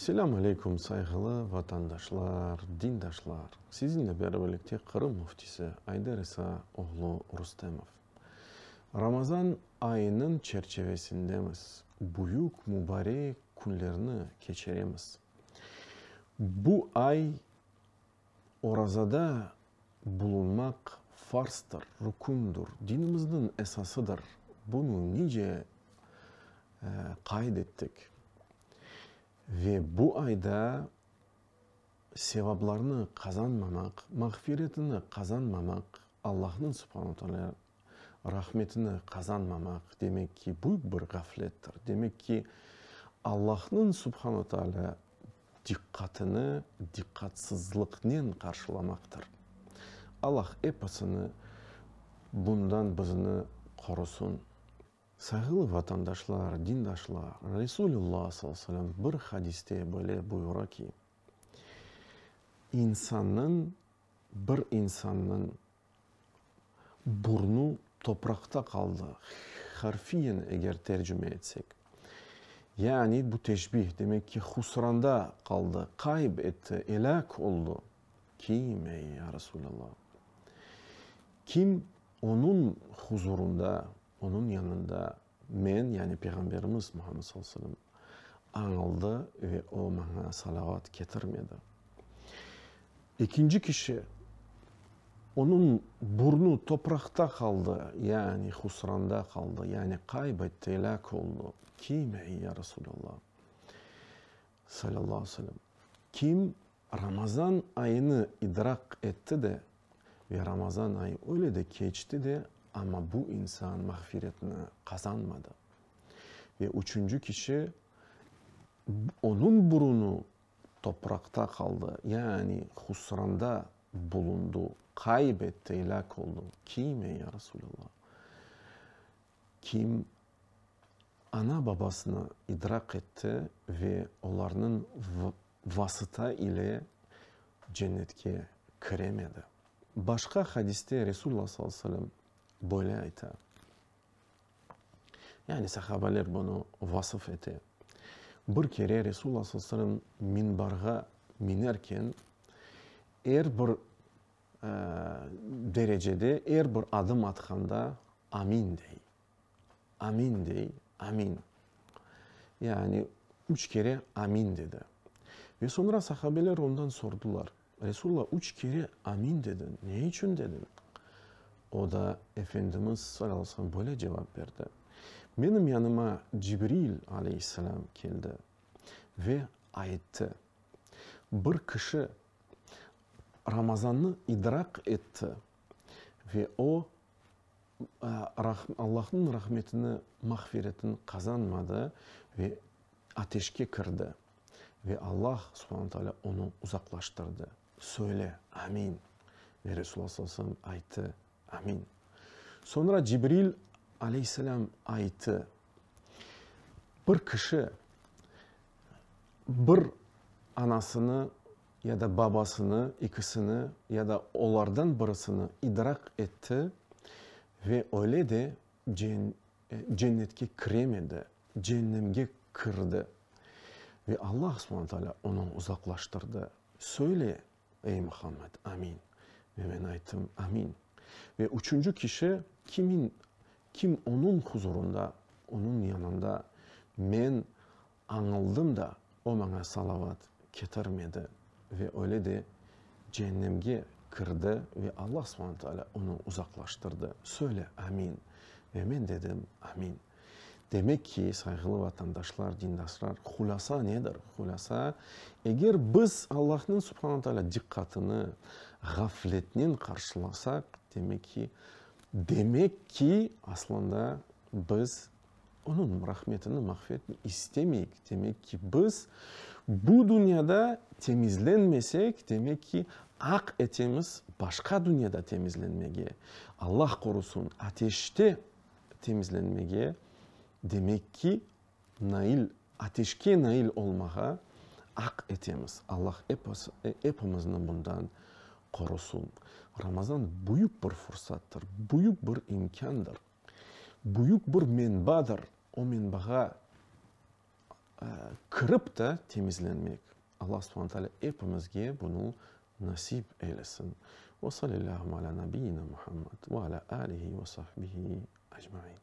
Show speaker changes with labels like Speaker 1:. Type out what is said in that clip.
Speaker 1: Selâm aleyküm, sayğılı vatandaşlar, dindaşlar! Sizinle beraberlikte Qırım Müftisi Ayder İsa oğlu Rustemov. Ramazan ayınıñ çerçevesindemiz, büyük mübarek künlerni keçiremiz. Bu ay orazada bulunmaq farzdır, rükündür, dinimizniñ esasıdır. Bunı nice qayd ettik. Ve bu ayda sevaplarnı qazanmamaq, mağfiretini qazanmamaq, Allahnıñ, subhanu teala, rahmetini qazanmamaq, demek ki, büyük bir ğaflettir. Demek ki, Allahnıñ, subhanu teala, diqqatını diqqatsızlıqnen qarşılamaqtır. Allah episini bundan bizni qorusın. Sayğılı vatandaşlar, dindaşlar, Resulüllah sallallahu aleyhi ve sellem bir hadiste böyle buyura ki, İnsannıñ, bir insannıñ burnu topraqta qaldı, harfiyen eger tercime etsek, yani bu teşbih, demek ki, husranda qaldı, qayb etti, elâk oldu. Kim, ey, ya Resulallah? Kim Onıñ huzurunda, Onıñ yanında men, yani Peyğamberimiz Muhammed sallallahu aleyhi ve sellem, añıldı ve o maña salavat ketirmedi. Ekinci kişi, onıñ burnu topraqta qaldı, yani husranda qaldı, yani qayb etti, elâk oldu. Kim, ey, ya Resulallah, sallallahu aleyhi ve sellem? Kim Ramazan ayını idraq etti de, ve Ramazan ayı öyle de keçti de, amma bu insan mağfiretni qazanmadı. Ve üçünci kişi, onıñ burunı topraqta qaldı, yani husranda bulundı, qayb etti, elâk oldı. Kim, ey, ya Resulallah? Kim ana-babasını idraq etti ve olarnıñ vasıta ile cennetke kiremedi. Başqa hadiste Resulullah sallallahu aleyhi ve sellem böyle ayta, yani sahabeler bunı vasıf ete, Bir kere Resulullah sallallahu aleyhi ve sellem minbarğa minerken, er bir derecede, er bir adım atqanda Amin dey. Amin dey, amin. Yani üç kere amin dedi. Ve soñra sahabeler ondan sordılar, Resulullah, üç kere amin dediñ, ne içün dediñ? O da, Efendimiz, salâllahu aleyhi ve sellem, böyle cevap berdi, Menim yanıma Cibril, aleyhisselâm, keldi ve ayttı, Bir kişi Ramazannı idraq etti ve o, Allahnıñ rahmetini, mağfiretini qazanmadı ve ateşke kirdi. Ve Allah, subhane teala, onı uzaqlaştırdı. Söyle, Amin. Ve Resulullah sallallahu aleyhi ve sellem ayttı, Amin. Soñra Cibril, aleyhisselam, ayttı, Bir kişi bir anasını ya da babasını, ikisini ya da olardan birisini idraq etti ve öyle de cennetke kiremedi, cennemge kirdi. Ve Allah subhane teala onı uzaqlaştırdı. Söyle, ey Muhammed, Amin. Ve men ayttım, Amin. Ve üçünci kişi, kimin, kim onıñ huzurunda, onıñ yanında men Añıldım da, o maña salavat ketirmedi ve öyle de cennemge kirdi ve Allah subhane teala onı uzaqlaştırdı. Söyle, Amin. Ve men dedim, Amin. Demek ki, sayğılı vatandaşlar, dindaşlar, hulâsa nedir? Hulâsa, eger biz Allahnıñ subhane teala diqqatını ğafletnen qarşılasaq, demek ki, demek ki, aslında biz Onıñ rahmetini, mağfiretini istemeyik, demek ki, biz bu dünyada temizlenmesek, demek ki, aq etemiz başqa dünyada temizlenmege, Allah qorusun, ateşte temizlenmege, demek ki, nail, ateşke nail olmağa aq etemiz. Allah epimizni bundan qorusun. Ramazan büyük bir fursattır, büyük bir imkândır. Büyük bir menbadır, o menbağa Kirip de temizlenmek. Allah subhane teala epimizge bunı nasip eylesin. Ve salillâhu alâ nabiyyina Muhammed ve alâ âlihi ve sahbihi ecmaîn.